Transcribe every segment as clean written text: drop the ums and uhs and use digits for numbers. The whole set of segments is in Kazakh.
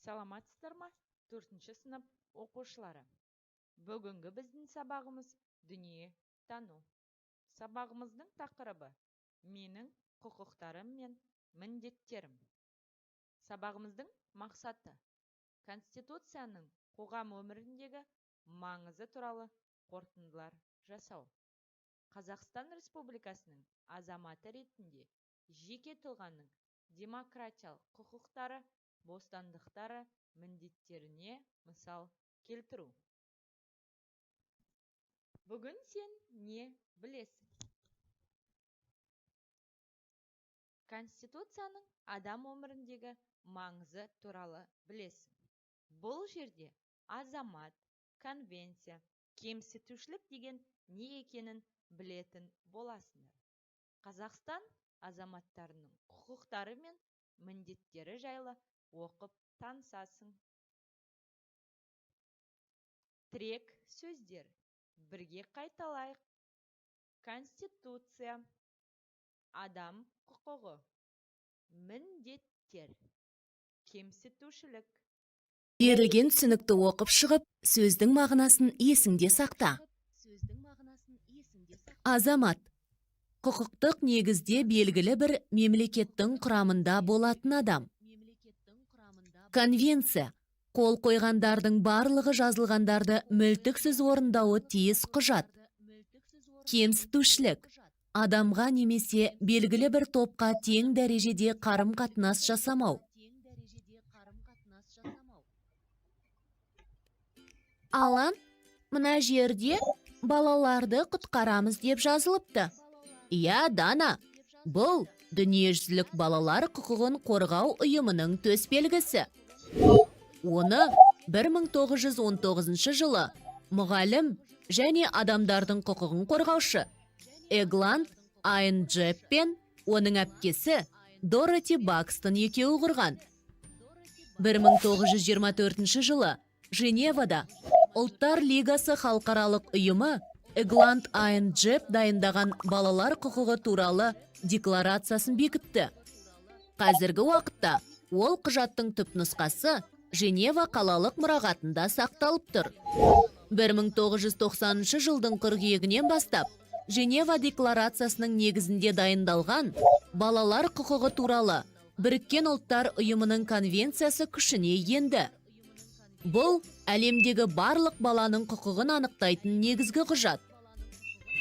Саламатсыздар ма, 4-ші сынып оқушылары? Бүгінгі біздің сабағымыз дүние тану. Сабағымыздың тақырыбы менің құқықтарым мен міндеттерім. Сабағымыздың мақсаты Конституцияның қоғам өміріндегі маңызы туралы қорытындылар жасау. Қазақстан Республикасының азаматы ретінде жеке тұлғаның демократиялық құқықтары, бостандықтары, міндеттеріне мысал келтіру. Бүгін сен не білесің? Конституцияның адам өміріндегі маңызы туралы білесің. Бұл жерде азамат, конвенция, кемсітушілік деген не екенін білетін боласыңдар. Қазақстан азаматтарының құқықтары мен міндеттері жайлы оқып танысасың. Тірек сөздер. Бірге қайталайық. Конституция, адам құқығы, міндеттер, кемсітушілік. Берілген түсінікті оқып шығып, сөздің мағынасын есіңде сақта. Азамат. Құқықтық негізде белгілі бір мемлекеттің құрамында болатын адам. Конвенция. Қол қойғандардың барлығы жазылғандарды мүлтіксіз орындауы тиіс құжат. Кемсітушілік. Адамға немесе белгілі бір топқа тең дәрежеде қарым-қатынас жасамау. Алан, мына жерде балаларды құтқарамыз деп жазылыпты. Иә, Дана, бұл дүниежүзілік балалар құқығын қорғау ұйымының төсбелгісі. Оны 1919 жылы мұғалім және адамдардың құқығын қорғаушы Эглант Айн Джепп пен оның әпкесі Дороти Бакстон екеуі құрған. 1924 жылы Женевада Ұлттар Лигасы халықаралық ұйымы Эглант Айн Джепп дайындаған балалар құқығы туралы декларациясын бекітті. Қазіргі уақытта ол құжаттың түпнұсқасы Женева қалалық мұрағатында сақталып тұр. 1990 жылдың қыркүйегінен бастап Женева декларациясының негізінде дайындалған балалар құқығы туралы Біріккен Ұлттар Ұйымының конвенциясы күшіне енді. Бұл әлемдегі барлық баланың құқығын анықтайтын негізгі құжат.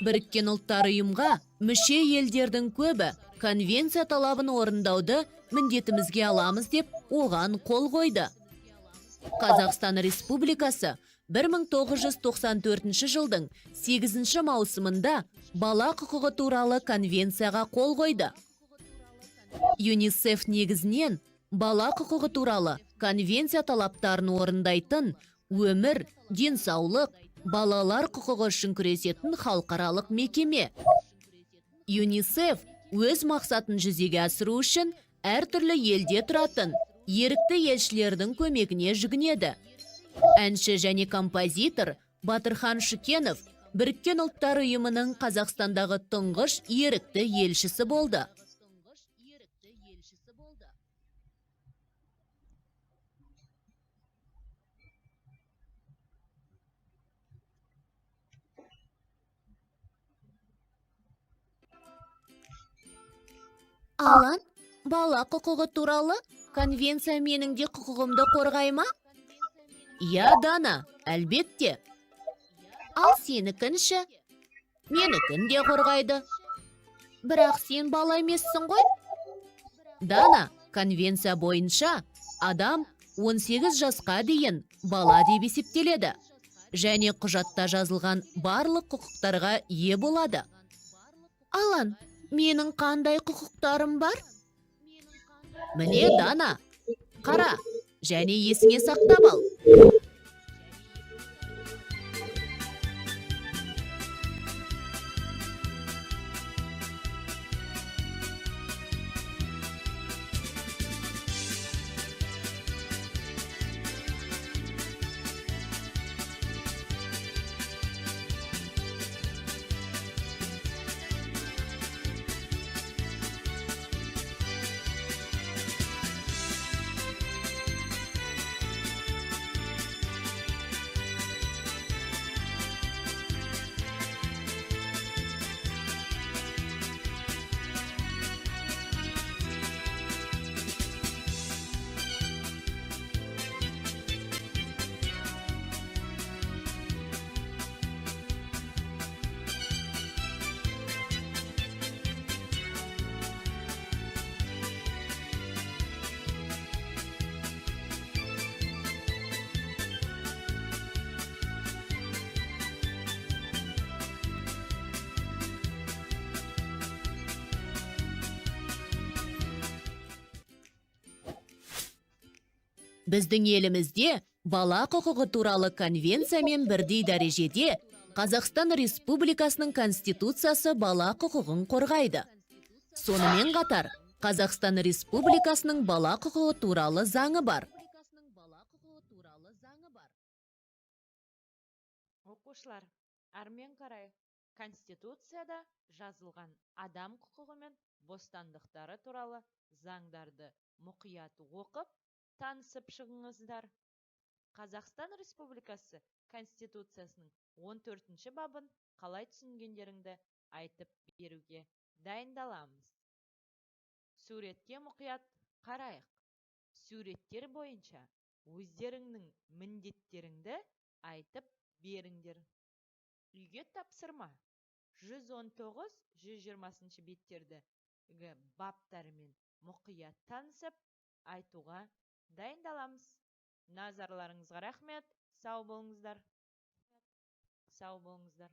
Біріккен Ұлттар Ұйымға мүше елдердің көбі конвенция талабын орындауды міндетімізге аламыз деп оған қол қойды. Қазақстан Республикасы 1994 жылдың 8 маусымында бала құқығы туралы конвенцияға қол қойды. ЮНИСЕФ негізінен бала құқығы туралы конвенция талаптарын орындайтын өмір, денсаулық, балалар құқығы үшін күресетін халықаралық мекеме. ЮНИСЕФ өз мақсатын жүзеге асыру үшін әртүрлі елде тұратын ерікті елшілердің көмегіне жүгінеді. Әнші және композитор Батырхан Шүкенов Біріккен Ұлттар Ұйымының Қазақстандағы тұңғыш ерікті елшісі болды. Алан, бала құқығы туралы конвенция менің де құқығымды қорғай ма? Иә, Дана, әлбетте. Ал сенікін ше? Менікін де қорғайды. Бірақ сен бала емессің ғой? Дана, конвенция бойынша адам 18 жасқа дейін бала деп есептеледі және құжатта жазылған барлық құқықтарға ие болады. Алан, менің қандай құқықтарым бар? Міне, Дана, қара және есіңе сақтап ал. Біздің елімізде бала құқығы туралы конвенциямен бірдей дәрежеде Қазақстан Республикасының Конституциясы бала құқығын қорғайды. Сонымен қатар, Қазақстан Республикасының бала құқығы туралы заңы бар. Оқушылар, әрмен қарай Конституцияда жазылған адам құқығы мен бостандықтары туралы заңдарды мұқият оқып, танысып шығыңыздар. Қазақстан Республикасы Конституциясының 14 бабын қалай түсінгендеріңді айтып беруге дайындаламыз. Суретке мұқият қарайық. Суреттер бойынша өздеріңнің міндеттеріңді айтып беріңдер. Үйге тапсырма: 119-120 беттердегі баптарымен мұқият танысып, айтуға дайындаламыз. Назарларыңызға рахмет. Сау болыңыздар. Сау болыңыздар.